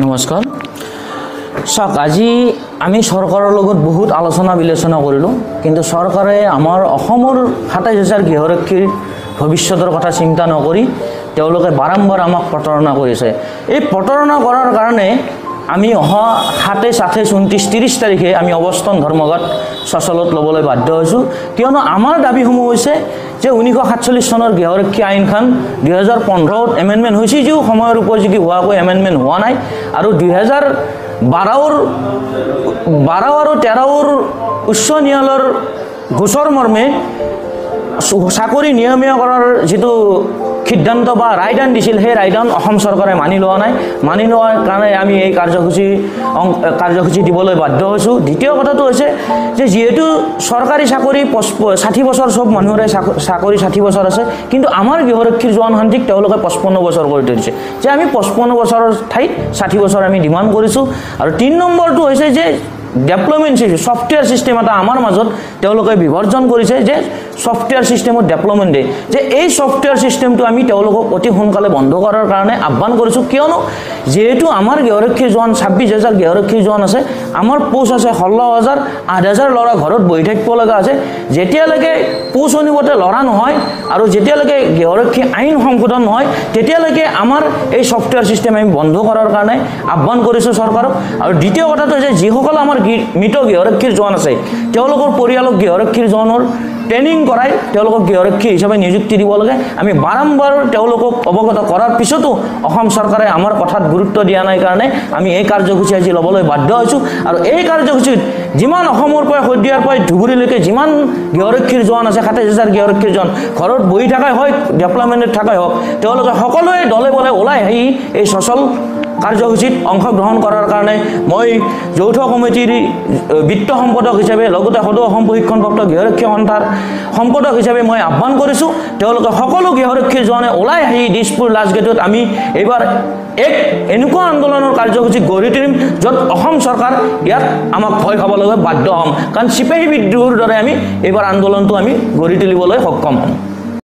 নমস্কাৰ। চাওক, আজি আমি চৰকাৰৰ লগত বহুত আলোচনা বিলোচনা কৰিলোঁ, কিন্তু চৰকাৰে আমাৰ অসমৰ 27 হাজাৰ গৃহৰক্ষীৰ ভৱিষ্যতৰ কথা চিন্তা নকৰি তেওঁলোকে বাৰম্বাৰ আমাক প্ৰতাৰণা কৰিছে। এই প্ৰতাৰণা কৰাৰ কাৰণে আমি অহা 27, 28, 29, 30 তাৰিখে আমি অৱস্থান ধৰ্মঘট চচলত ল'বলৈ বাধ্য হৈছোঁ। কিয়নো আমাৰ দাবীসমূহ হৈছে যে 1947 চনৰ গৃহৰক্ষী আইনখন 2015ত এমেণ্ডমেণ্ট হৈছে যদিও সময়ৰ উপযোগী হোৱাকৈ এমেণ্ডমেণ্ট হোৱা নাই আৰু 2012ৰ 12 আৰু 13ৰ উচ্চ ন্যায়ালয়ৰ গোচৰ মৰ্মে চাকৰি নিয়মীয়া কৰাৰ যিটো সিদ্ধান্ত বা ৰায়দান দিছিল, সেই ৰায়দান অসম চৰকাৰে মানি লোৱা নাই। মানি লোৱাৰ কাৰণে আমি এই কাৰ্যসূচী দিবলৈ বাধ্য হৈছোঁ। দ্বিতীয় কথাটো হৈছে যে যিহেতু চৰকাৰী চাকৰি 60 বছৰ, চব মানুহৰে চাকৰি 60 বছৰ আছে, কিন্তু আমাৰ গৃহৰক্ষীৰ জোৱান শান্তিক তেওঁলোকে 55 বছৰ কৰি থৈ দিছে যে আমি 55 বছৰৰ ঠাইত 60 বছৰ আমি ডিমাণ্ড কৰিছোঁ। আৰু 3 নম্বৰটো হৈছে যে ডেপ্লয়মেণ্ট ছফ্টৱেৰ ছিষ্টেম এটা আমাৰ মাজত তেওঁলোকে বিভাজন কৰিছে যে ছফ্টৱেৰ ছিষ্টেমত ডেভেলপমেণ্ট দিয়ে যে এই ছফ্টৱেৰ ছিষ্টেমটো আমি তেওঁলোকক অতি সোনকালে বন্ধ কৰাৰ কাৰণে আহ্বান কৰিছোঁ। কিয়নো যিহেতু আমাৰ গৃহৰক্ষী জোৱান 26 হাজাৰ গৃহৰক্ষী জোৱান আছে, আমাৰ পোষ্ট আছে 16 হাজাৰ, 8 হাজাৰ ল'ৰা ঘৰত বহি থাকিব লগা আছে। যেতিয়ালৈকে পোষ্ট অনুপাতে ল'ৰা নহয় আৰু যেতিয়ালৈকে গৃহৰক্ষী আইন সংশোধন নহয়, তেতিয়ালৈকে আমাৰ এই ছফ্টৱেৰ ছিষ্টেম আমি বন্ধ কৰাৰ কাৰণে আহ্বান কৰিছোঁ চৰকাৰক। আৰু দ্বিতীয় কথাটো হৈছে, যিসকল আমাৰ মৃত গৃহৰক্ষীৰ জোৱান আছে, তেওঁলোকৰ পৰিয়ালক গৃহৰক্ষীৰ জোৱানৰ ট্ৰেইনিং কৰাই তেওঁলোকক গৃহৰক্ষী হিচাপে নিযুক্তি দিব লাগে। আমি বাৰম্বাৰ তেওঁলোকক অৱগত কৰাৰ পিছতো অসম চৰকাৰে আমাৰ কথাত গুৰুত্ব দিয়া নাই কাৰণে আমি এই কাৰ্যসূচী আজি ল'বলৈ বাধ্য হৈছোঁ। আৰু এই কাৰ্যসূচীত যিমান অসমৰ পৰা শদিয়াৰ পৰা ধুবুৰীলৈকে যিমান গৃহৰক্ষীৰ জোৱান আছে, 27 হাজাৰ গৃহৰক্ষীৰ জোৱান ঘৰত বহি থাকাই হওক, ডেভেলপমেণ্টত থাকাই হওক, তেওঁলোকে সকলোৱে দলে বলে ওলাই আহি এই চচল কাৰ্যসূচীত অংশগ্ৰহণ কৰাৰ কাৰণে মই যৌথ কমিটিৰ বিত্ত সম্পাদক হিচাপে, লগতে সদৌ অসম প্ৰশিক্ষণপ্ৰাপ্ত গৃহৰক্ষী সন্থাৰ সম্পাদক হিচাপে মই আহ্বান কৰিছোঁ, তেওঁলোকে সকলো গৃহৰক্ষীৰ জোৱানে ওলাই আহি দিছপুৰ লাষ্টগেটত আমি এইবাৰ এক এনেকুৱা আন্দোলনৰ কাৰ্যসূচী গঢ়ি তুলিম য'ত অসম চৰকাৰ ইয়াত আমাক ভয় খাবলৈ বাধ্য হ'ম। কাৰণ চিপাহী বিদ্ৰোহৰ দৰে আমি এইবাৰ আন্দোলনটো আমি গঢ়ি তুলিবলৈ সক্ষম হ'ম।